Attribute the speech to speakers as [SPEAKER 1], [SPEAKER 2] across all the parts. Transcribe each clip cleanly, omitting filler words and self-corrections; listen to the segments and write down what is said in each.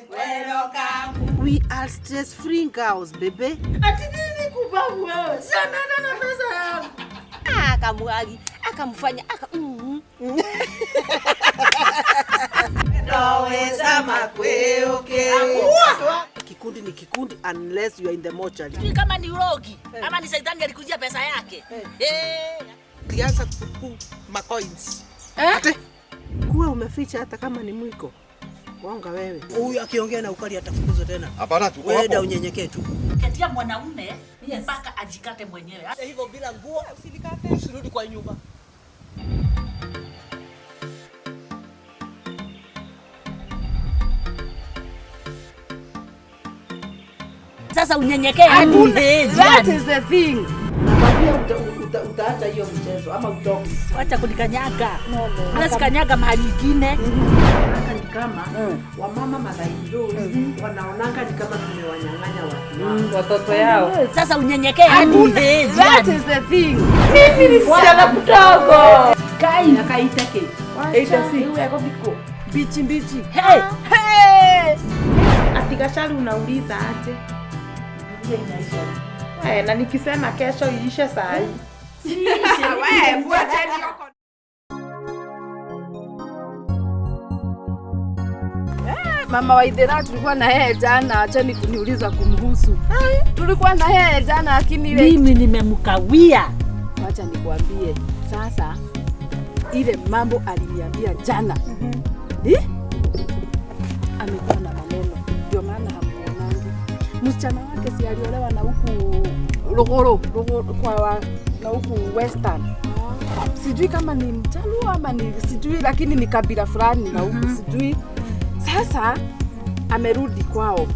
[SPEAKER 1] Welcome.
[SPEAKER 2] We are stress free girls, baby.
[SPEAKER 1] Ati nini kubabu wewe? Si ameenda na pesa yangu.
[SPEAKER 3] Akamwagi, akamfanya aka
[SPEAKER 2] Kikundi ni kikundi unless you are in the mortuary.
[SPEAKER 3] Sijui kama ni urogi ama ni saitani alikujia pesa yake. Eh.
[SPEAKER 4] Alianza kupu macoins.
[SPEAKER 2] Ate. Kuwa umeficha hata kama ni mwiko. Wonga wewe.
[SPEAKER 5] Huyu akiongea na ukali atafukuzwa tena.
[SPEAKER 6] Hapana, tuko
[SPEAKER 5] Wewe da
[SPEAKER 6] hapo.
[SPEAKER 5] unyenyekee tu.
[SPEAKER 3] Ketia mwanaume mpaka ajikate mwenyewe.
[SPEAKER 4] Hivyo bila nguo usirudi kwa nyumba.
[SPEAKER 3] Sasa unyenyekee hadi
[SPEAKER 2] That is the thing. Nakwambia utaacha hiyo mchezo ama utoke.
[SPEAKER 3] Wacha kunikanyaga. Hata sikanyaga mahali ingine.
[SPEAKER 2] Hata ni kama wamama madhaidoi wanaonanga ni kama tumewanyang'anya watu wao.
[SPEAKER 7] Watoto yao.
[SPEAKER 3] Sasa unyenyekee hadi
[SPEAKER 2] That is the thing.
[SPEAKER 7] Mimi ni msichana mdogo.
[SPEAKER 3] Kai.
[SPEAKER 2] Miaka itake.
[SPEAKER 7] 86.
[SPEAKER 2] Mbichi mbichi.
[SPEAKER 3] Hey.
[SPEAKER 2] Hey!
[SPEAKER 7] Atigashari unauliza aje? Eh, na nikisema kesho iishe saa hii.
[SPEAKER 8] Mama Waithera tulikuwa na yeye jana, acheni kuniuliza kumhusu. Tulikuwa na yeye jana lakini ile
[SPEAKER 3] Mimi nimemkawia.
[SPEAKER 8] wacha nikuambie sasa, ile mambo aliniambia jana eh? Amekuwa na maneno, ndio maana hamuonangi. Msichana wake si aliolewa na huku Ruguru, Ruguru kwa wa, na huku Western. Sijui kama ni Mjaluo ama ni sijui, lakini ni kabila fulani na huku sijui. Sasa amerudi kwao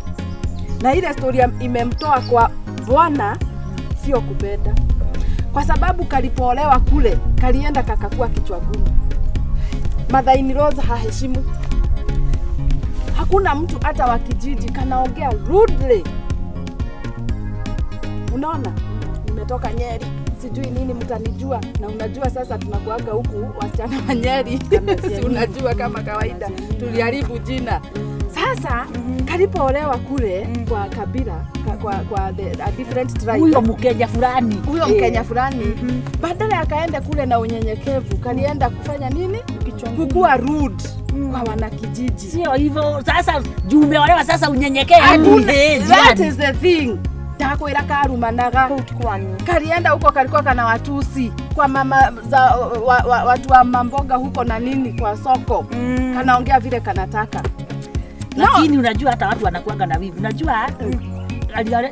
[SPEAKER 8] na ile story imemtoa kwa bwana, sio kupenda kwa sababu kalipoolewa kule kalienda kakakuwa kichwa gumu. Mother Rose haheshimu, hakuna mtu hata wa kijiji kanaongea rudely. Unaona, nimetoka Nyeri sijui nini, mtanijua. Na unajua sasa tunakuaga huku wasichana wa Nyeri si unajua kama kawaida tuliharibu jina. Sasa kalipoolewa kule kwa kabila kwa a different tribe
[SPEAKER 3] Huyo Mkenya fulani.
[SPEAKER 8] huyo Mkenya fulani badala akaenda kule na unyenyekevu, kalienda kufanya nini? Kukua rude kwa wanakijiji.
[SPEAKER 3] Sio hivyo. Sasa juu umeolewa sasa unyenyekee hadi
[SPEAKER 8] That is the thing. Ndakwira karumanaga kalienda huko kalikuwa kana watusi kwa mama za watu wa mamboga huko na nini kwa soko kanaongea vile kanataka.
[SPEAKER 3] Lakini unajua hata watu wanakuanga na wivu. Unajua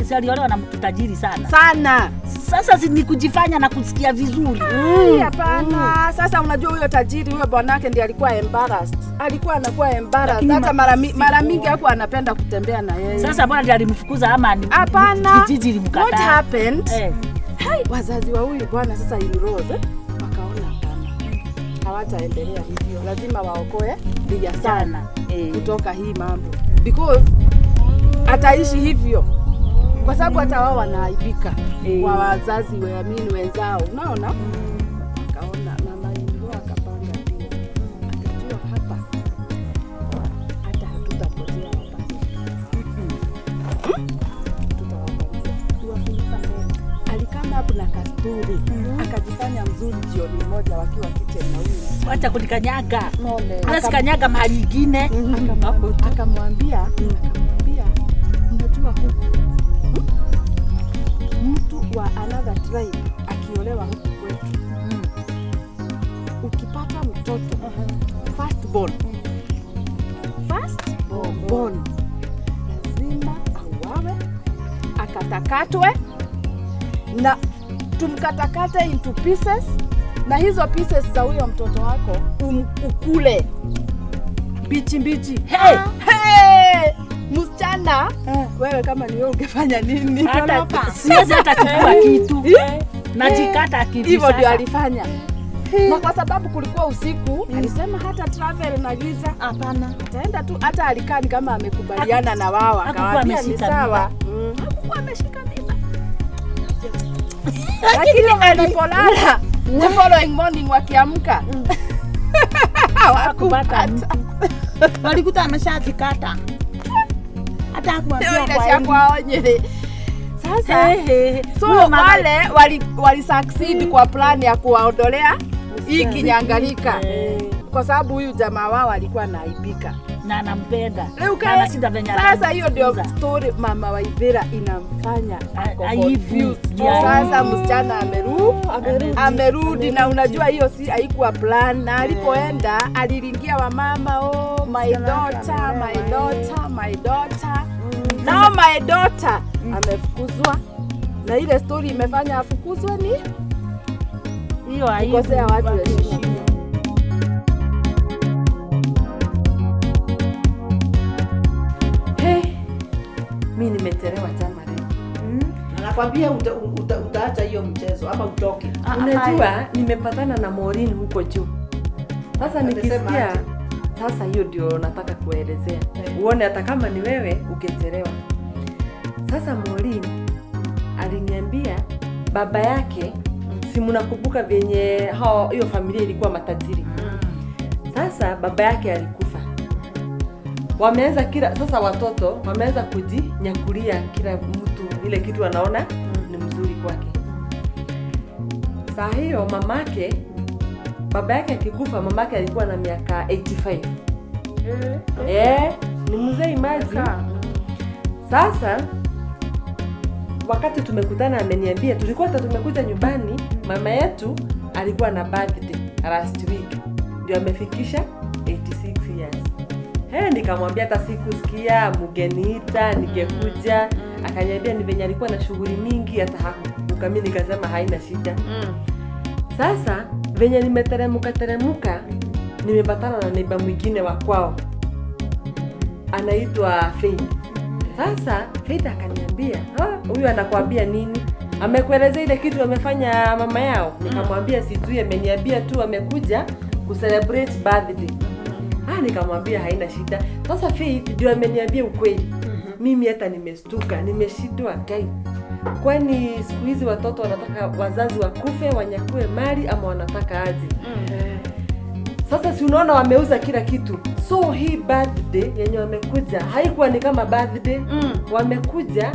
[SPEAKER 3] si aliolewa na mtu tajiri sana.
[SPEAKER 8] Sana.
[SPEAKER 3] Sasa si ni kujifanya na kusikia vizuri.
[SPEAKER 8] Ai, hapana. Sasa unajua huyo tajiri huyo bwanake ndiye alikuwa embarrassed. Alikuwa anakuwa embarrassed. Hata mara mingi hakuwa anapenda kutembea na yeye.
[SPEAKER 3] Sasa bwana ndiye alimfukuza ama ni
[SPEAKER 8] Hapana.
[SPEAKER 3] kijiji ilimkataa.
[SPEAKER 8] What happened?
[SPEAKER 3] Eh.
[SPEAKER 8] Hai, wazazi wa huyu bwana sasa in Rose wakaona hapana. Hawataendelea hivyo. Lazima waokoe Lia sana kutoka hii mambo. Because ataishi hivyo. Kwa sababu hata wao wanaaibika kwa wazazi waamini wenzao, unaona? Akaona mama Ingo akapanga ndio, akajua hapa hata hatutangojea wapange, tutawapangia tuwafunika mbele. Alikama hapo na kasturi akajifanya mzuri jioni moja wakiwa kitchen na huyu msichana.
[SPEAKER 3] Wacha kunikanyaga. Hata sikanyaga mahali ingine.
[SPEAKER 8] Akamwambia, unajua huku mtu wa another tribe akiolewa huku kwetu ukipata mtoto first born, first born lazima auawe akatakatwe na tumkatakate into pieces, na hizo pieces za huyo mtoto wako ukule mbichi mbichi.
[SPEAKER 3] Hey!
[SPEAKER 8] Hey! Msichana, wewe kama ni wewe ungefanya nini?
[SPEAKER 3] Hata siwezi hata chukua kitu. Najikata kivi
[SPEAKER 8] Hivyo ndio
[SPEAKER 3] sasa.
[SPEAKER 8] alifanya. Na kwa sababu kulikuwa usiku, alisema hata travel na giza.
[SPEAKER 7] Hapana.
[SPEAKER 8] Ataenda tu, hata alikaa ni kama amekubaliana na wao,
[SPEAKER 3] Hakukuwa
[SPEAKER 8] akawaambia ni
[SPEAKER 3] ameshika
[SPEAKER 8] sawa. Hakukuwa ameshika mimba. Lakini alipolala the following morning wakiamka
[SPEAKER 3] Hawakupata mtu.
[SPEAKER 1] Walikuta ameshajikata. Hata hakuambia
[SPEAKER 7] Leo
[SPEAKER 1] kwa
[SPEAKER 7] inashia kwao Nyeri. Sasa so wale wali succeed kwa plan ya kuwaondolea hii kinyangalika, kwa sababu huyu jamaa wao alikuwa anaaibika
[SPEAKER 3] na anampenda.
[SPEAKER 7] Leo
[SPEAKER 3] Na anashinda venye
[SPEAKER 7] sasa hiyo ndio
[SPEAKER 3] atamfukuza.
[SPEAKER 7] story mama Waithera inamfanya ako
[SPEAKER 3] Aibu.
[SPEAKER 7] confused.
[SPEAKER 3] Yeah.
[SPEAKER 7] Sasa msichana amerudi na unajua hiyo si haikuwa plan, na alipoenda aliringia wamama, oh my daughter, my daughter, my daughter. Now my daughter amefukuzwa, na ile story imefanya afukuzwe ni
[SPEAKER 3] Hiyo aibu.
[SPEAKER 7] kukosea watu heshima.
[SPEAKER 6] Hey, mi nimechelewa chama leo.
[SPEAKER 2] Na nakwambia utaacha hiyo mchezo ama utoke.
[SPEAKER 6] Unajua nimepatana na Maureen huko juu. Sasa
[SPEAKER 2] Amesema
[SPEAKER 6] nikisikia
[SPEAKER 2] aje?
[SPEAKER 6] sasa, hiyo ndio nataka kuelezea uone hata kama ni wewe ungechelewa. Sasa Maureen aliniambia baba yake, si mnakumbuka vyenye hao hiyo familia ilikuwa matajiri. Sasa baba yake alikufa, wameanza kila sasa, watoto wameanza kujinyakulia kila mtu ile kitu anaona ni mzuri kwake. Saa hiyo mamake, baba yake akikufa, mamake alikuwa na miaka 85. Eh, ni mzee imagine. Sasa wakati tumekutana, ameniambia tulikuwa hata tumekuja nyumbani, mama yetu alikuwa na birthday last week, ndio amefikisha 86 years. He, nikamwambia hata sikusikia mgeniita ningekuja. Akaniambia ni venye alikuwa na shughuli mingi hata hakukumbuka. Mimi nikasema haina shida. Sasa venye nimeteremuka teremuka, nimepatana na neiba mwingine wa kwao anaitwa Faith. Sasa Faith akaniambia, "Ah, huyu anakuambia nini? Amekuelezea ile kitu amefanya mama yao?" Nikamwambia sijui, ameniambia tu amekuja kucelebrate birthday. Ah, nikamwambia haina shida. Sasa Faith ndio ameniambia ukweli. Mimi hata nimestuka, nimeshindwa kai. Kwani siku hizi watoto wanataka wazazi wakufe wanyakue mali ama wanataka aje? Sasa si unaona wameuza kila kitu. So hii birthday yenye wamekuja haikuwa ni kama birthday. Wamekuja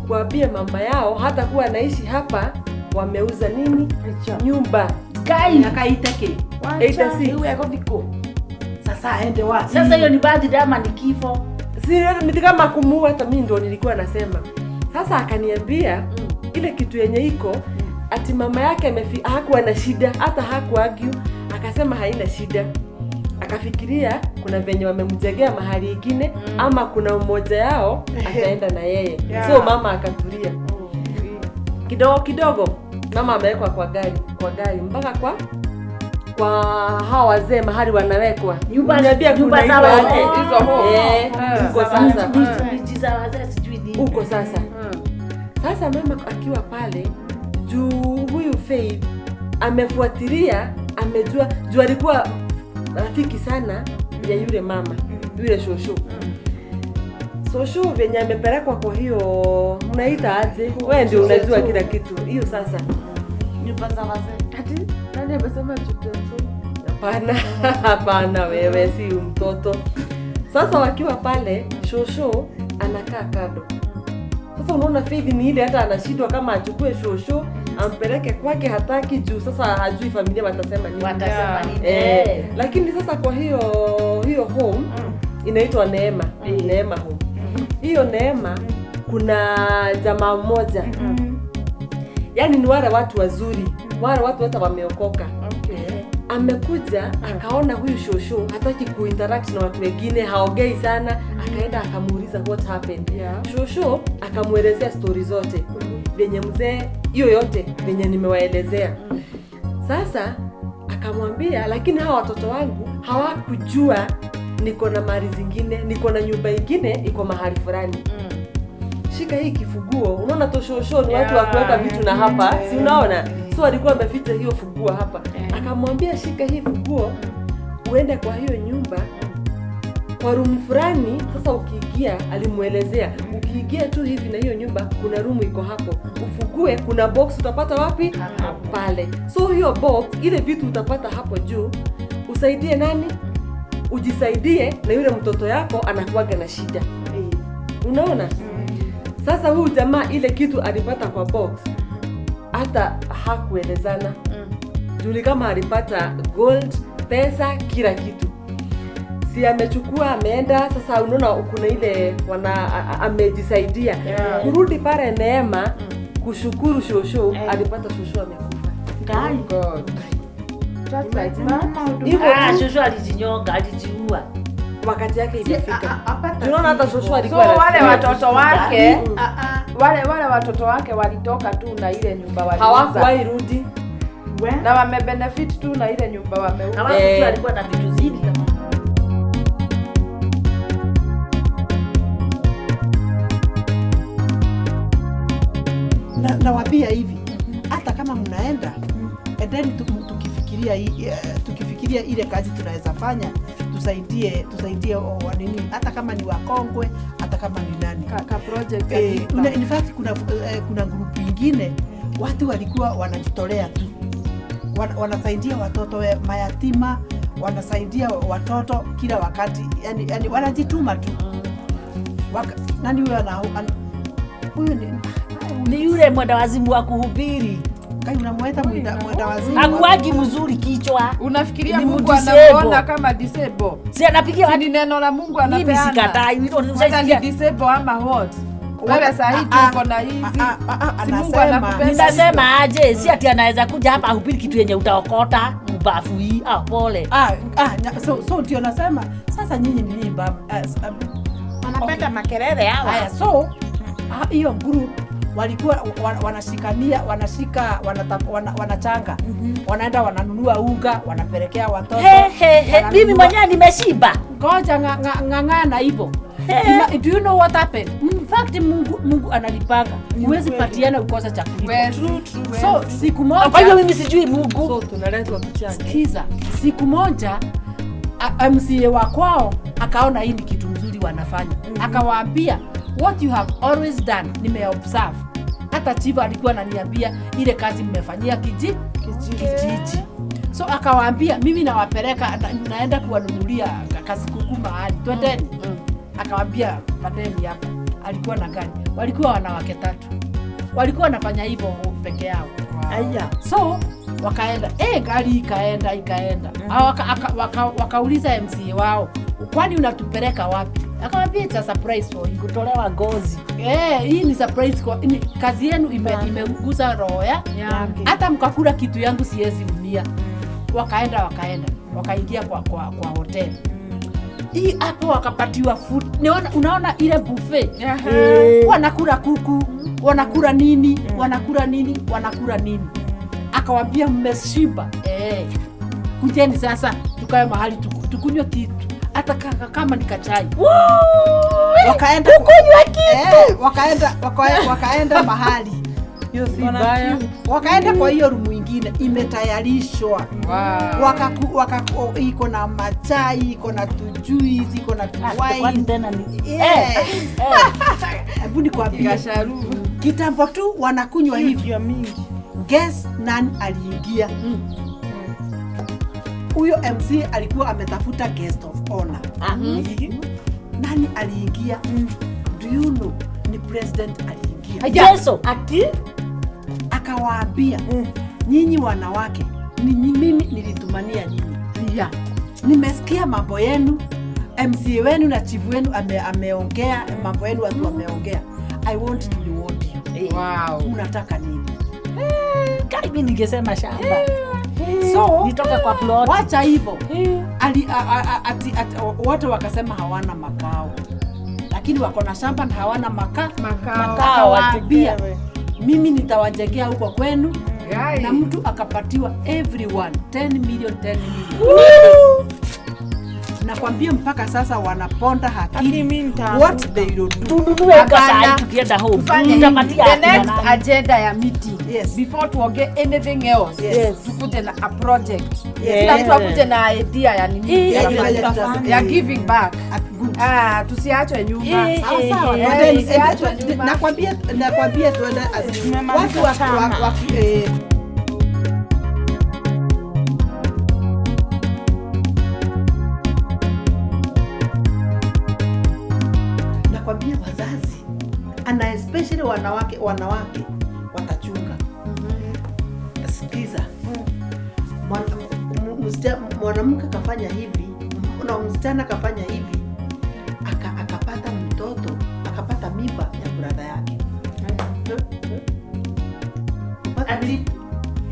[SPEAKER 6] kuambia mama yao hata kuwa anaishi hapa, wameuza nini? Nyumba.
[SPEAKER 3] Kai.
[SPEAKER 2] Miaka iteke.
[SPEAKER 6] 86.
[SPEAKER 2] Iwe yako viko. Sasa aende wapi?
[SPEAKER 3] Sasa hiyo ni birthday ama ni kifo?
[SPEAKER 6] Si ni kama kumuua, hata mimi ndo nilikuwa nasema. Sasa akaniambia ile kitu yenye iko ati mama yake hakuwa na shida, hata hakuargue, akasema haina shida. Akafikiria kuna venye wamemjegea mahali ingine ama kuna mmoja yao ataenda na yeye. So mama akatulia. Kidogo kidogo mama amewekwa kwa gari mpaka kwa hawa wazee mahali wanawekwa. Niambia
[SPEAKER 3] Nyumba
[SPEAKER 6] kuna
[SPEAKER 3] za
[SPEAKER 6] hizo
[SPEAKER 3] wazee.
[SPEAKER 6] aje?
[SPEAKER 7] Hizo home.
[SPEAKER 6] Eh, huko sasa
[SPEAKER 3] Miji za wazee sijui nini.
[SPEAKER 6] huko sasa. Sasa mama akiwa pale juu, huyu Faith amefuatilia, amejua juu alikuwa rafiki sana ya yule mama yule shosho. Shosho venye amepelekwa kwa hiyo, mnaita aje? Wewe ndio unajua kila kitu hiyo. Sasa
[SPEAKER 1] Nyumba za wazee.
[SPEAKER 7] Ati nani amesema children's home?
[SPEAKER 6] hapana, hapana, wewe si mtoto. Sasa wakiwa pale, shosho anakaa kando. Sasa unaona Faith ni ile hata anashindwa kama achukue shosho ampeleke kwake, hataki juu sasa hajui familia watasema nini.
[SPEAKER 3] Watasema nini?
[SPEAKER 6] Eh, lakini sasa kwa hiyo home inaitwa Neema, Neema home. Hiyo Neema kuna jamaa mmoja yaani ni wale watu wazuri, wale watu hata wameokoka. Amekuja akaona huyu shosho hataki kuinteract na watu wengine, haongei sana, akaenda akamuuliza what happened. Shosho akamuelezea stori zote venye mzee, hiyo yote venye nimewaelezea. Sasa akamwambia, lakini hawa watoto wangu hawakujua niko na mali zingine, niko na nyumba ingine iko mahali fulani. Shika hii kifunguo. Unaona toshosho ni watu wa kuweka vitu na hapa, si unaona? So alikuwa ameficha hiyo funguo hapa. Akamwambia shika hii funguo uende kwa hiyo nyumba Kwa room fulani sasa ukiingia, alimuelezea, ukiingia tu hivi na hiyo nyumba kuna room iko hapo, ufugue, kuna box utapata wapi pale. So hiyo box, ile vitu utapata hapo juu, usaidie nani? Ujisaidie na yule mtoto yako anakuwaga na shida. Unaona? Sasa huyu jamaa ile kitu alipata kwa box hata hakuelezana. Juu kama alipata gold, pesa, kila kitu. Si amechukua ameenda. Sasa unaona kuna ile wana amejisaidia. Kurudi pale Neema kushukuru shosho, alipata shosho amekufa.
[SPEAKER 3] Ngai.
[SPEAKER 7] God. Just like that.
[SPEAKER 6] Hivyo
[SPEAKER 3] Ah,
[SPEAKER 6] tu
[SPEAKER 3] shosho alijinyonga, alijiua.
[SPEAKER 6] wakati yake imefika.
[SPEAKER 2] Hapata
[SPEAKER 6] Tunaona hata shosho
[SPEAKER 7] So
[SPEAKER 6] alikuwa
[SPEAKER 7] wale
[SPEAKER 6] anasikia.
[SPEAKER 7] watoto wake
[SPEAKER 2] Ah, ah.
[SPEAKER 7] wale watoto wake walitoka tu na ile nyumba waliuza.
[SPEAKER 6] Hawakuwahi rudi.
[SPEAKER 7] Na wamebenefit tu na ile nyumba wameuza.
[SPEAKER 3] Hawakujua alikuwa na vitu zingi kama.
[SPEAKER 2] Nawaambia hivi, hata kama mnaenda endeni tukifikiria tukifikiria ile kazi tunaweza fanya, tusaidie wanini, hata kama ni wakongwe, hata kama ni nani.
[SPEAKER 7] Ka project
[SPEAKER 2] In fact kuna grupu ingine watu walikuwa wanajitolea tu, wanasaidia watoto mayatima, wanasaidia watoto kila wakati, yani wanajituma tu. Nani huyo huyo ni
[SPEAKER 3] Ni yule mwenda wazimu wa kuhubiri.
[SPEAKER 2] Kai unamweta mwenda wazimu.
[SPEAKER 3] Hakuwagi mzuri kichwa.
[SPEAKER 7] Unafikiria
[SPEAKER 3] Ni
[SPEAKER 7] Mungu
[SPEAKER 3] mdisable.
[SPEAKER 7] anamuona kama disable?
[SPEAKER 3] Si anapigia
[SPEAKER 7] Si
[SPEAKER 3] watu.
[SPEAKER 7] ni neno la Mungu
[SPEAKER 3] Mimi
[SPEAKER 7] anapeana.
[SPEAKER 3] sikatai.
[SPEAKER 7] Whether ni disable ama what? Wewe saa hii tuko na hizi. Si Mungu
[SPEAKER 2] Anasema
[SPEAKER 7] anakupenda.
[SPEAKER 3] Ninasema aje, si ati anaweza kuja hapa ahubiri kitu yenye utaokota ubafu hii. Ah, pole.
[SPEAKER 2] So ndio nasema sasa nyinyi ni nini baba?
[SPEAKER 1] Wanapenda makelele hawa.
[SPEAKER 2] Haya, so hiyo group walikuwa wanashikania, wanashika, wanachanga, wanaenda wananunua unga, wanapelekea watoto.
[SPEAKER 3] He, he, he.
[SPEAKER 2] Wananunua-
[SPEAKER 3] Mimi mwenyewe nimeshiba.
[SPEAKER 2] Ngoja ng'ang'ana hivyo. Do you know what happened? In fact, Mungu analipanga. Huwezi patiana ukosa cha kulipa.
[SPEAKER 7] True, true.
[SPEAKER 2] So siku moja,
[SPEAKER 3] Kwa hivyo mimi sijui Mungu.
[SPEAKER 6] So tunaletwa tuchange.
[SPEAKER 2] Sikiza, siku moja MCA wa kwao akaona hii ni kitu mzuri wanafanya. Akawaambia, what you have always done nimeobserve. Hata chief alikuwa ananiambia ile kazi mmefanyia kijiji. So akawaambia mimi nawapeleka naenda kuwanunulia kasikuku mahali, twendeni. Akawaambia pandeni hapa. Alikuwa na gari, walikuwa wanawake 3, walikuwa wanafanya hivyo peke yao.
[SPEAKER 1] Aya.
[SPEAKER 2] So wakaenda, gari ikaenda. Wakauliza MCA wao, kwani unatupeleka wapi? Akamwambia it's a surprise for you.
[SPEAKER 3] Kutolewa ngozi.
[SPEAKER 2] Hii ni surprise kwa kazi yenu imegusa roho ya hata mkakula kitu yangu siwezi umia. Wakaenda wakaingia kwa hotel. Hii hapo wakapatiwa food. Niona, unaona ile buffet. Wanakula kuku, wanakula nini, wanakula nini, wanakula nini. Akawambia mmeshiba. Kujeni sasa tukae mahali tukunywe kitu. Hata kama ni kachai. Wakaenda kukunywa kitu. Wakaenda mahali.
[SPEAKER 6] Hiyo si mbaya.
[SPEAKER 2] Wakaenda kwa hiyo room nyingine imetayarishwa.
[SPEAKER 7] Wow.
[SPEAKER 2] Iko na machai, iko na tujuice, iko na
[SPEAKER 3] Kwani
[SPEAKER 2] tuwine.
[SPEAKER 3] tena ni
[SPEAKER 2] Hebu nikwambie.
[SPEAKER 7] Kasharu.
[SPEAKER 2] Kitambo tu wanakunywa hivi. Guess nani aliingia? Huyo MC alikuwa ametafuta guest of honor. Nani aliingia? Do you know ni president aliingia.
[SPEAKER 3] Yesu.
[SPEAKER 1] Ati
[SPEAKER 2] Akawaambia, nyinyi wanawake, mimi nilitumania nyinyi. Nimesikia mambo yenu, MCA wenu na chief wenu ameongea, mambo yenu watu wameongea. I want to reward you.
[SPEAKER 7] Wow.
[SPEAKER 2] Unataka nini?
[SPEAKER 3] Kai mimi ningesema shamba.
[SPEAKER 2] So,
[SPEAKER 3] Nitoka kwa plot.
[SPEAKER 2] Wacha hivyo. Wote wakasema hawana makao. Lakini wako na shamba na hawana
[SPEAKER 7] Makao.
[SPEAKER 2] Akawaambia, mimi nitawajengea huko kwenu.
[SPEAKER 7] Gai.
[SPEAKER 2] Na mtu akapatiwa everyone 10 million, 10 million.
[SPEAKER 5] Nakwambia mpaka sasa wanaponda akili what they will do.
[SPEAKER 3] Tununue kwa tukienda home. Tutapatia
[SPEAKER 7] the next agenda ya meeting.
[SPEAKER 5] Yes.
[SPEAKER 7] Before tuongee anything else.
[SPEAKER 5] Yes.
[SPEAKER 7] Tukuje na a project.
[SPEAKER 5] Yes.
[SPEAKER 7] Kila mtu akuje na idea ya nini? Ya giving back. Ah, tusiachwe nyuma.
[SPEAKER 5] Sawa sawa.
[SPEAKER 7] Tusiachwe nyuma.
[SPEAKER 5] Nakwambia tuende watu wa nakwambia wazazi ana especially wanawake watachunga. Sikiza. Mwanamke kafanya hivi, na msichana kafanya hivi, akapata mtoto, akapata mimba ya brother yake.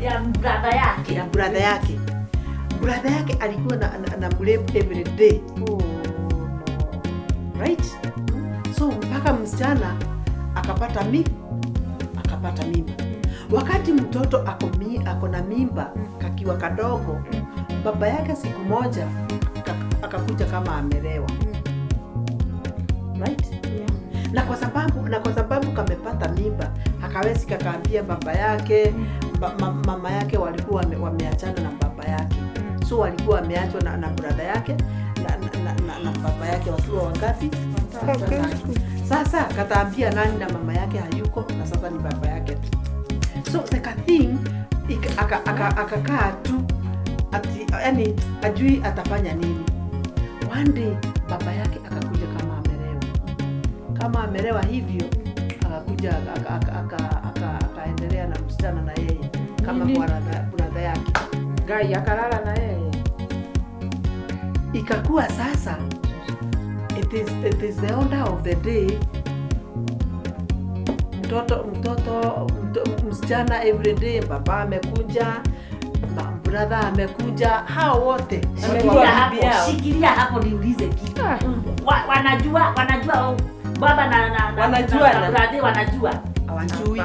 [SPEAKER 3] Ya brother yake.
[SPEAKER 5] Ya brother yake. Brother yake alikuwa na mrape every day.
[SPEAKER 7] Oh no.
[SPEAKER 5] Right? So mpaka msichana akapata mimba. Wakati mtoto ako na mimba kakiwa kadogo, baba yake siku moja akakuja kama amelewa. Right?
[SPEAKER 7] Yeah.
[SPEAKER 5] Na kwa sababu kamepata mimba, hakawezi kakaambia baba yake, mama yake walikuwa wameachana na baba yake. So walikuwa wameachwa na brother yake na baba yake wakiwa wangapi? Sasa kataambia nani na mama yake hayuko na sasa ni baba yake tu. So the thing akakaa tu ati yani ajui atafanya nini. One day baba yake akakuja kama amelewa. Kama amelewa hivyo akakuja akaendelea na msichana na yeye kama brother yake.
[SPEAKER 7] Gai akalala na yeye.
[SPEAKER 5] Ikakuwa sasa it is the order of the day. Mtoto msichana every day baba amekuja, brother amekuja, hao wote.
[SPEAKER 3] Shikilia hapo niulize kitu. Wanajua baba na wanajua na brother wanajua.
[SPEAKER 5] Hawajui.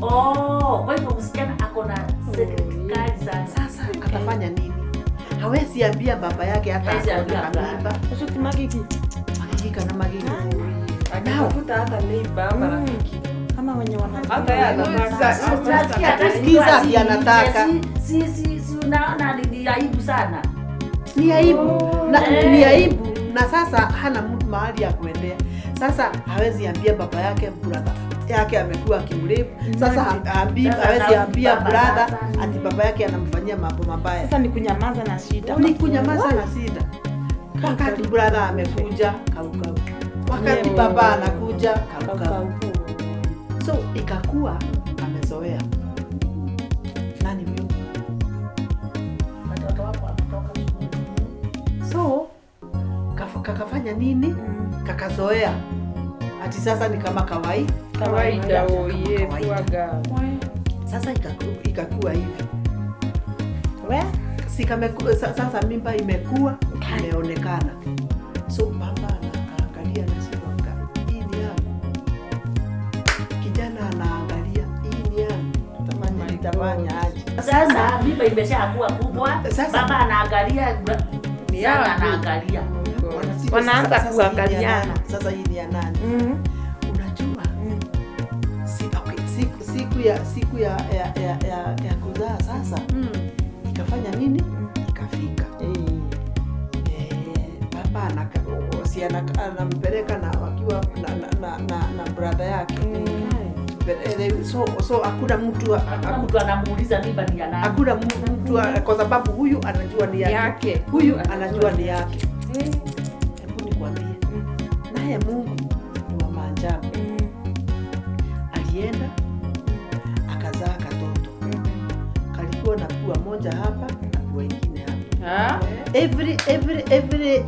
[SPEAKER 3] Oh, kwa hivyo msichana ako na secret kali sana.
[SPEAKER 5] Sasa atafanya nini? Hawezi ambia baba yake hata mimba. Magiki kana magiki.
[SPEAKER 6] Akitafuta hata neighbor ama rafiki.
[SPEAKER 1] Kama wenye wanataka.
[SPEAKER 6] Hata yeye anataka.
[SPEAKER 5] Sikiza anataka.
[SPEAKER 3] Si unaona ni aibu sana.
[SPEAKER 5] Ni aibu. Ni aibu na sasa hana mtu mahali ya kuendea. Sasa hawezi ambia baba yake brother yake amekuwa akimrape. Sasa hawezi ambia brother ati baba yake anamfanyia mambo mabaya.
[SPEAKER 1] Sasa ni kunyamaza na shida.
[SPEAKER 5] Ni kunyamaza na shida. Wakati brother amekuja kaukau. Wakati baba anakuja kaukau. So ikakuwa amezoea. Nani huyo?
[SPEAKER 3] Watoto wako wametoka shule.
[SPEAKER 5] So kakafanya nini? Kakazoea. Ati sasa ni kama kawaida.
[SPEAKER 7] Kawaida oye kuaga.
[SPEAKER 5] Sasa ikakuwa hivi. Sasa mimba imekuwa imeonekana. So baba anaangalia na shida, hii ni yangu. Kijana anaangalia hii ni yangu. Tutafanya aje?
[SPEAKER 3] Sasa mimba imeshakuwa kubwa. Baba anaangalia, sana anaangalia.
[SPEAKER 1] Wanaanza kuangaliana.
[SPEAKER 5] Sasa hii ni ya nani? Unajua? Siku ya kuzaa sasa. Ikafanya nini? Ikafika. Baba anampeleka na wakiwa na brother yake. So hakuna mtu
[SPEAKER 3] anamuuliza mimba ni ya nani.
[SPEAKER 5] Hakuna mtu kwa sababu huyu anajua ni yake. Huyu anajua ni yake. Hebu nikwambie. Naye Mungu ni wa maajabu. Alienda akazaa katoto. Kalikuwa na pua moja hapa na pua ingine hapa.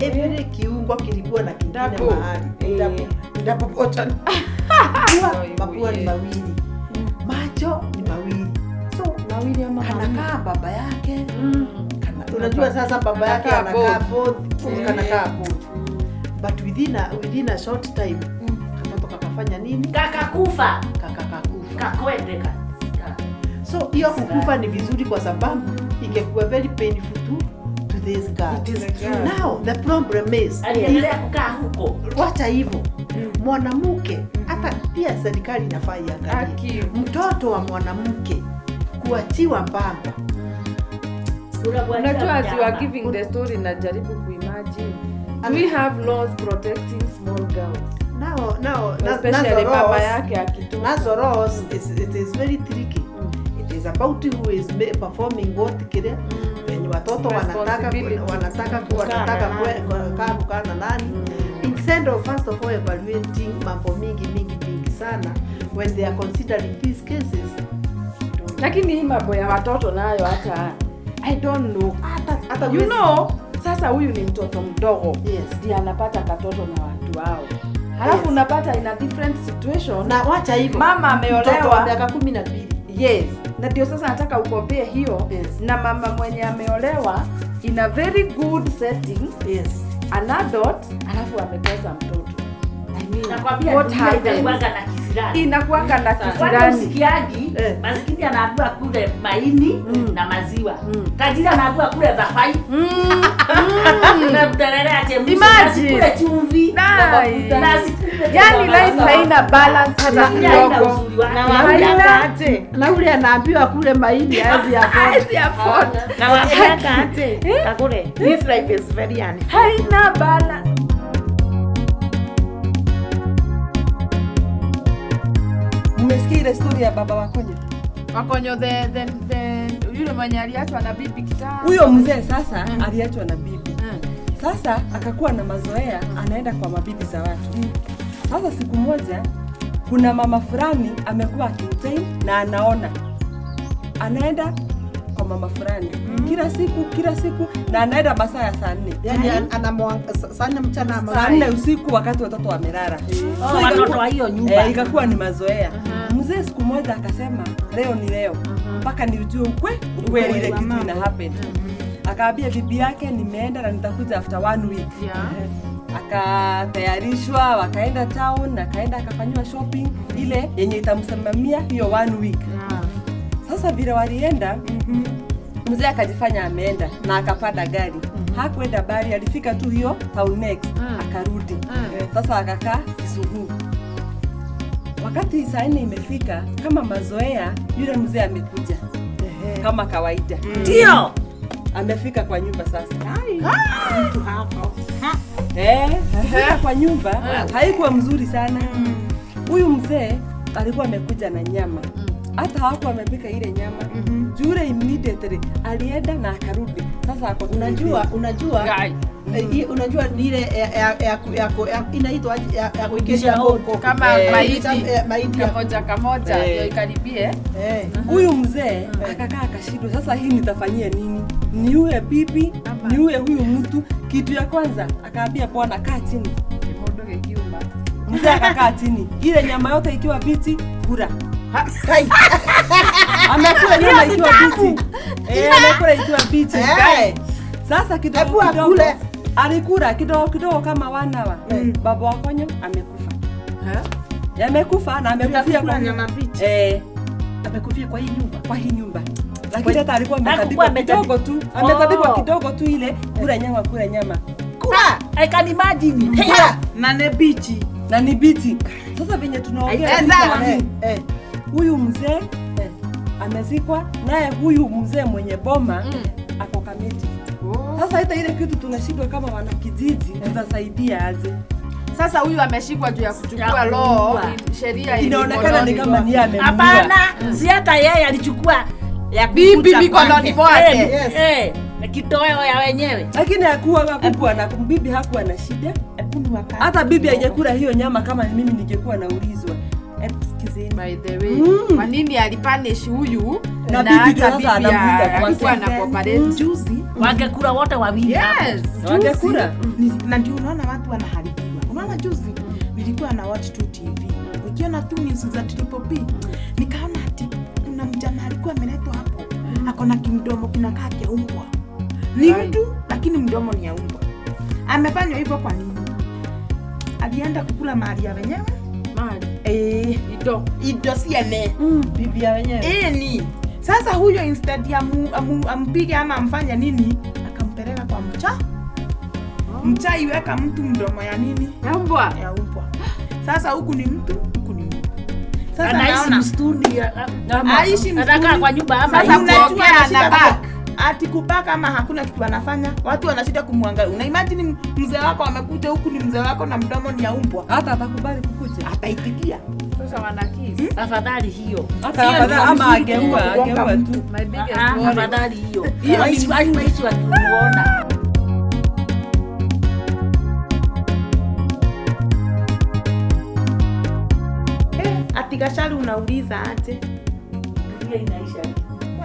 [SPEAKER 5] Every kiungo kilikuwa na kingine mahali. Double button. Mapua ni mawili. Macho ni mawili. So
[SPEAKER 1] mawili ama
[SPEAKER 5] kanakaa baba yake. Unajua sasa baba yake anakaa both, kanakaa both. But within a short time katoto kakafanya nini?
[SPEAKER 3] Kakakufa.
[SPEAKER 5] Kakakufa.
[SPEAKER 3] Kakwendeka.
[SPEAKER 5] So hiyo kukufa ni vizuri kwa sababu ingekuwa very painful to this girl. Now the problem is
[SPEAKER 3] Aliendelea kukaa huko.
[SPEAKER 5] Wacha hivyo. Mwanamke hata pia serikali inafaa iangalie. Mtoto wa mwanamke kuachiwa mbamba.
[SPEAKER 7] Unajua, as you are giving the story, najaribu kuimagine. Do we have laws protecting small girls?
[SPEAKER 5] Now,
[SPEAKER 7] Especially baba yake akitoka.
[SPEAKER 5] Nazo laws it is very tricky. It is about who is performing what kile. Wenye watoto wanataka kukaa na nani. Instead of first of all evaluating mambo mingi mingi mingi sana when they are considering these cases.
[SPEAKER 7] Lakini hii mambo ya watoto nayo hata I don't know.
[SPEAKER 5] Hata
[SPEAKER 7] you know, sasa huyu ni mtoto mdogo.
[SPEAKER 5] Yes.
[SPEAKER 7] Ndiye anapata katoto na watu wao. Halafu unapata in a different situation.
[SPEAKER 5] Na wacha hivyo.
[SPEAKER 7] Mama ameolewa
[SPEAKER 5] mtoto wa miaka 12.
[SPEAKER 7] Yes. Na ndio sasa nataka ukompee hiyo.
[SPEAKER 5] Yes.
[SPEAKER 7] Na mama mwenye ameolewa in a very good setting.
[SPEAKER 5] Yes.
[SPEAKER 7] An adult, alafu amekosa mtoto. I mean,
[SPEAKER 3] Nakwambia
[SPEAKER 7] what
[SPEAKER 3] dunia
[SPEAKER 7] happens?
[SPEAKER 3] inakuanga na kisirani.
[SPEAKER 7] Inakuanga na
[SPEAKER 3] Kwani
[SPEAKER 7] kisirani.
[SPEAKER 3] usikiagi, maskini anaambiwa kule maini na maziwa. Tajiri anaambiwa kule dhafai. Na mterere achemshe, na asikule chumvi. Na asikule
[SPEAKER 7] Yani life haina balance hata kidogo.
[SPEAKER 5] Na ule anaambiwa kule maini haezi afford.
[SPEAKER 1] Na waambianga aje, Kagure, this life is very unfair.
[SPEAKER 7] Haina balance.
[SPEAKER 6] Mmesikia ile story ya baba Wakonyo?
[SPEAKER 7] Wakonyo the yule mwenye aliachwa na bibi kitambo.
[SPEAKER 6] Huyo mzee sasa aliachwa na bibi. Sasa akakuwa na mazoea, anaenda kwa mabibi za watu. Sasa siku moja kuna mama fulani amekuwa akimtain na anaona. Anaenda kwa mama fulani kila siku na anaenda masaa ya saa 4.
[SPEAKER 5] Yaani saa 4 mchana ama
[SPEAKER 6] saa 4 usiku wakati watoto wamelala.
[SPEAKER 3] So watoto wa hiyo nyumba.
[SPEAKER 6] Ikakuwa ni mazoea. Mzee siku moja akasema leo ni leo. Mpaka nijue ukweli ile kitu ina happen. Akaambia bibi yake nimeenda na nitakuja after 1 week. Akatayarishwa, wakaenda town, akaenda akafanywa shopping ile yenye itamsimamia hiyo 1 week. Sasa vile walienda, mzee akajifanya ameenda na akapanda gari. Hakuenda bali alifika tu hiyo town next, akarudi. Sasa akakaa Kisugu. Wakati saa 4 imefika, kama mazoea, yule mzee amekuja. Kama kawaida.
[SPEAKER 3] Ndio.
[SPEAKER 6] Amefika kwa nyumba sasa. Mtu hapo. Kufika kwa nyumba haikuwa mzuri sana. Huyu mzee alikuwa amekuja na nyama. Hata hakuwa amepika ile nyama. Jure immediately alienda na akarudi. Sasa ako
[SPEAKER 5] unajua unajua ni ile ya inaitwa ya kuikesha
[SPEAKER 7] kama maiti kamoja kamoja ndio ikaribie.
[SPEAKER 6] Huyu mzee akakaa akashindwa, sasa hii nitafanyia nini? Niue bibi, niue huyu mtu. Kitu ya kwanza akaambia bwana kaa chini. Mzee akakaa chini. Ile nyama yote ikiwa bichi, kula. Amekula nyama ikiwa bichi. Amekula ikiwa bichi. Sasa kidogo kidogo alikula kidogo kidogo kama 1 hour. Baba Wakonyo amekufa. Amekufa na amekufia kwa nyama bichi. Amekufia kwa hii nyumba. Kwa hii nyumba. Lakini hata alikuwa ametandikwa kidogo tu. Ametandikwa kidogo tu ile kula nyama, kula nyama.
[SPEAKER 3] Kula. I can imagine.
[SPEAKER 1] Na ni bichi.
[SPEAKER 6] Na ni bichi. Sasa venye tunaongea huyu mzee amezikwa, naye huyu mzee mwenye boma ako Kamiti. Sasa hata ile kitu tunashindwa kama wanakijiji, tutasaidia aje?
[SPEAKER 7] Sasa huyu ameshikwa juu ya kuchukua law, sheria
[SPEAKER 6] inaonekana ni kama ni amemuua.
[SPEAKER 3] Hapana, si hata yeye alichukua ya
[SPEAKER 7] bibi mikononi mwake.
[SPEAKER 3] Kitoweo ya wenyewe.
[SPEAKER 6] Lakini hakuwa na bibi hakuwa na shida. Hata bibi angekula hiyo nyama kama mimi ningekuwa naulizwa.
[SPEAKER 7] By the way, kwa nini alipanish huyu
[SPEAKER 6] na bibi sasa anamuita
[SPEAKER 7] kwa na cooperate
[SPEAKER 1] juzi?
[SPEAKER 3] Wangekula wote wawili.
[SPEAKER 7] Yes,
[SPEAKER 6] wangekula.
[SPEAKER 1] Na ndio unaona watu wanaharibiwa. Unaona juzi nilikuwa na watch tu TV. Nikiona tu news za Triple P, nikaona ati kuna mjamaa alikuwa ameletwa hapo. Akona kimdomo kinakaa kia umbwa. Ni mtu lakini mdomo ni ya umbwa. Amefanywa hivyo kwa nini? Alienda kukula mali ya wenyewe.
[SPEAKER 7] Mali.
[SPEAKER 1] Ido si ene.
[SPEAKER 5] Bibi ya wenyewe.
[SPEAKER 1] Ni. Sasa huyo instead ya ampige ama amfanye nini, akampeleka kwa kwa mcha. Mcha iweka mtu mdomo ya nini?
[SPEAKER 7] Ya umbwa.
[SPEAKER 1] Ya umbwa. Sasa huku ni mtu, huku ni mtu. Sasa
[SPEAKER 3] anaishi msituni,
[SPEAKER 1] aishi msituni.
[SPEAKER 3] Anakaa kwa nyumba ama
[SPEAKER 1] sasa unajua anashida ati kupaka ama hakuna kitu anafanya. Watu wanashida kumwangalia. Una imagine mzee wako amekuja huku ni mzee wako na mdomo ni ya umbwa.
[SPEAKER 6] Hata atakubali kukuja.
[SPEAKER 1] Ataitikia.
[SPEAKER 7] Sasa wanakisi.
[SPEAKER 3] Afadhali hiyo.
[SPEAKER 6] Hata afadhali ama angeua tu.
[SPEAKER 7] My biggest worry.
[SPEAKER 3] Afadhali hiyo. Hiyo waishi wakimuona.
[SPEAKER 1] Ati Gachari unauliza aje?
[SPEAKER 3] Dunia inaisha.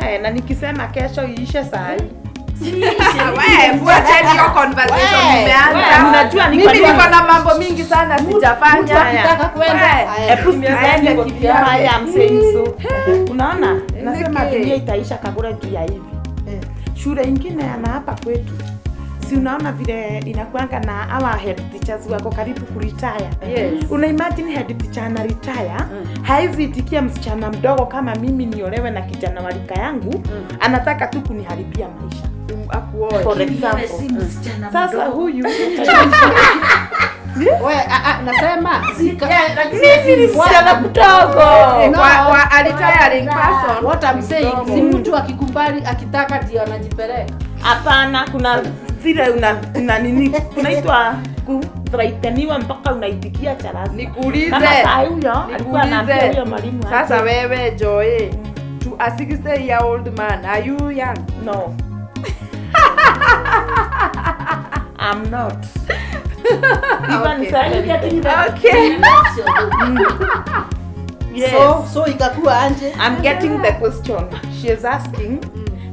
[SPEAKER 1] Wewe na nikisema kesho iishe saa hii.
[SPEAKER 7] Wewe wacha hiyo conversation imeanza.
[SPEAKER 1] Unajua ni
[SPEAKER 7] mimi niko na mambo mingi sana sijafanya.
[SPEAKER 1] Nataka
[SPEAKER 7] kwenda.
[SPEAKER 1] Hebu niende kivyake. I am saying so. Unaona? Nasema dunia itaisha Kagura juu ya hivi. Shule ingine ana hapa kwetu. Si unaona vile inakuanga na our head teachers wako karibu kuretire.
[SPEAKER 7] Yes.
[SPEAKER 1] Una imagine head teacher ana retire, haizi itikia msichana mdogo kama mimi niolewe na kijana wa rika yangu, anataka tu kuniharibia maisha.
[SPEAKER 7] Akuoe.
[SPEAKER 1] For example. Sasa huyu
[SPEAKER 5] wewe nasema
[SPEAKER 1] mimi ni msichana mdogo.
[SPEAKER 7] Kwa a retiring person.
[SPEAKER 5] What I'm saying,
[SPEAKER 2] si mtu akikubali akitaka ndio anajipeleka.
[SPEAKER 1] Hapana, kuna zile una nini kunaitwa kudhraitaniwa mpaka unaitikia charasi.
[SPEAKER 7] Nikuulize.
[SPEAKER 1] Kama saa huyo alikuwa anaambia huyo mwalimu.
[SPEAKER 7] Sasa wewe Joy, to a 60-year-old man, are you young?
[SPEAKER 1] No. I'm not. Even okay.
[SPEAKER 7] Okay.
[SPEAKER 1] Yes.
[SPEAKER 5] So ikakuwa anje.
[SPEAKER 1] I'm getting the question. She is asking.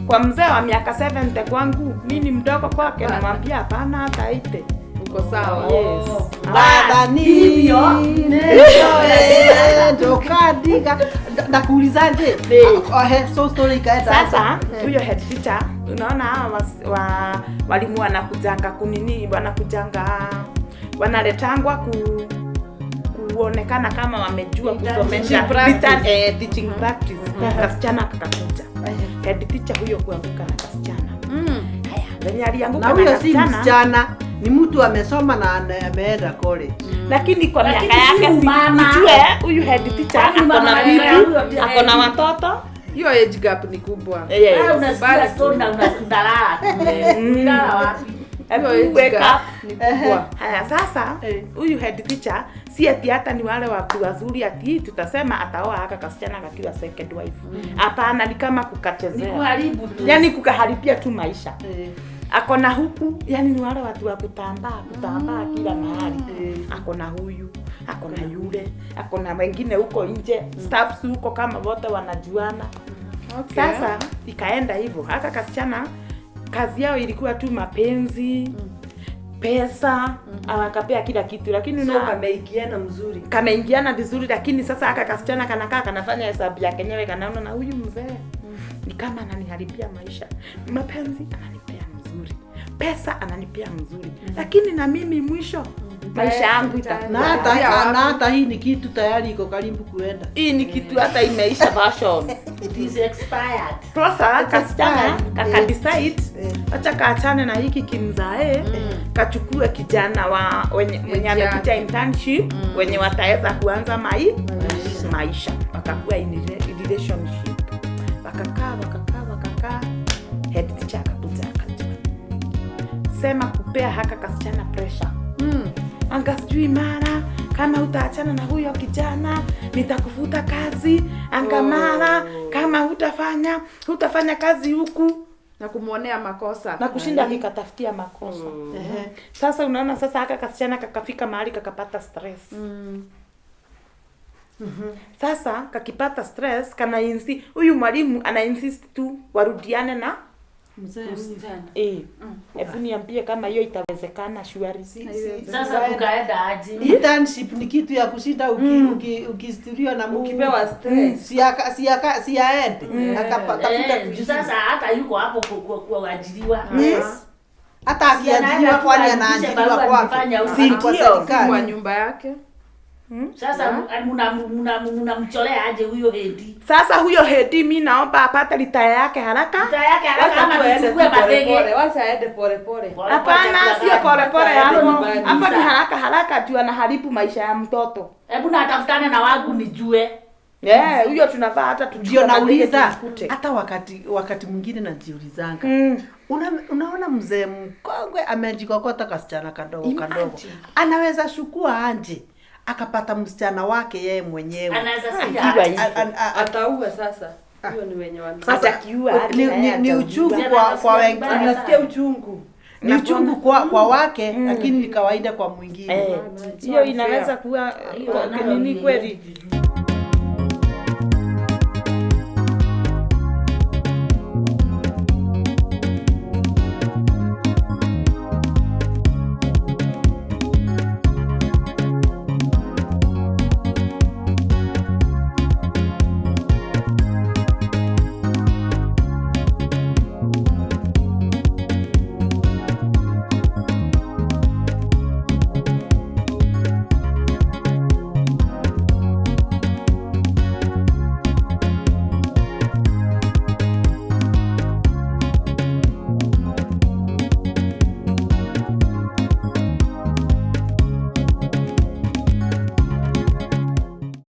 [SPEAKER 1] Kwa mzee wa miaka 70 kwangu, mimi ni mdogo kwake, namwambia hapana hata ite.
[SPEAKER 7] Uko sawa.
[SPEAKER 1] Yes.
[SPEAKER 5] Baba ni ndokadiga nakuulizaje? So story ikaenda.
[SPEAKER 1] Sasa huyo head teacher, unaona hawa walimu wanakujanga kunini, wanakujanga wanaletangwa kuonekana kama wamejua kusomesha teaching practice. Kasichana kakakuja. Head teacher huyo kuanguka na kasichana. Haya, venye alianguka na
[SPEAKER 5] huyo si
[SPEAKER 1] kasichana.
[SPEAKER 5] Msichana, ni mtu amesoma na ameenda college.
[SPEAKER 1] Lakini kwa miaka yake ujue huyu head teacher ako na bibi, ako na watoto.
[SPEAKER 7] Hiyo age gap ni kubwa.
[SPEAKER 1] Yes.
[SPEAKER 3] Unasikia story na unalala. Unalala wapi?
[SPEAKER 1] Wake up. Haya sasa huyu head teacher si ati hata ni wale watu wazuri ati tutasema ataoa haka kasichana kakiwa second wife. Hapana, ni kama kukachezea.
[SPEAKER 3] Ni kuharibu tu.
[SPEAKER 1] Yaani kukaharibia tu maisha. Akona huku, yani ni wale watu wa kutambaa kila mahali. Akona huyu, akona yule, akona wengine huko nje, staffs huko kama wote wanajuana.
[SPEAKER 7] Okay.
[SPEAKER 1] Sasa ikaenda hivyo. Haka kasichana kazi yao ilikuwa tu mapenzi, pesa, awakapea kila kitu, lakini
[SPEAKER 6] so kameingiana mzuri.
[SPEAKER 1] Kameingiana vizuri, lakini sasa haka kasichana kanakaa kanafanya hesabu yake yenyewe, kanaona na huyu mzee ni kama ananiharibia maisha. Mapenzi ananipea mzuri, pesa ananipea mzuri, lakini na mimi mwisho maisha yangu itakuwa.
[SPEAKER 5] Na hata hii ni kitu tayari iko karibu kuenda.
[SPEAKER 1] Hii ni kitu hata imeisha version.
[SPEAKER 3] It is expired.
[SPEAKER 1] Sasa kasichana kaka decide acha kaachane na hiki kimzae, kachukue kijana wa wenye amekuja internship, wenye wataweza kuanza maisha. Wakakuwa in relationship. Wakakaa. Head teacher akakuja akajua. Sema kupea haka kasichana pressure. Anga sijui mara kama utaachana na huyo kijana nitakufuta kazi. Anga mara kama hutafanya kazi huku
[SPEAKER 7] na kumuonea makosa
[SPEAKER 1] na kushinda akikatafutia makosa. Sasa unaona sasa haka kasichana kakafika mahali kakapata stress. Sasa kakipata stress kana insist huyu mwalimu ana insist tu warudiane na
[SPEAKER 5] mzee.
[SPEAKER 1] Hebu niambie kama hiyo itawezekana shwari.
[SPEAKER 3] Sasa ukaenda aje?
[SPEAKER 5] Internship ni kitu ya kushinda ukistiriwa na
[SPEAKER 6] ukipewa stress.
[SPEAKER 5] Si aende. Akapata
[SPEAKER 3] sasa hata yuko hapo kuajiriwa.
[SPEAKER 5] Yes. Hata akiajiriwa kwani anaajiriwa kwake.
[SPEAKER 7] Si kwa serikali. Kwa nyumba yake.
[SPEAKER 3] Sasa mnamcholea aje huyo Hedi?
[SPEAKER 1] Sasa huyo Hedi mimi naomba apate ritaya yake haraka.
[SPEAKER 3] Ritaya yake haraka ama tuchukue matege.
[SPEAKER 6] Wacha aende pole pole.
[SPEAKER 1] Hapana, sio pole pole hapo. Hapa ni haraka haraka tu anaharibu maisha ya mtoto.
[SPEAKER 3] Hebu na atafutane na wangu nijue.
[SPEAKER 1] Yeah, huyo tunafaa hata tujue.
[SPEAKER 5] Ndio nauliza hata wakati mwingine najiulizanga. Unaona mzee mkongwe amejikokota kasichana kadogo kadogo. Anaweza shukua anje akapata msichana wake yeye mwenyewe.
[SPEAKER 3] Anaweza sikia.
[SPEAKER 6] Ataua sasa. Hiyo ni wenye wana.
[SPEAKER 1] Atakiua.
[SPEAKER 5] Ni uchungu kwa wengine.
[SPEAKER 6] Anasikia uchungu.
[SPEAKER 5] Ni uchungu kwa wake lakini ni kawaida kwa mwingine.
[SPEAKER 1] Hiyo inaweza kuwa nini kweli.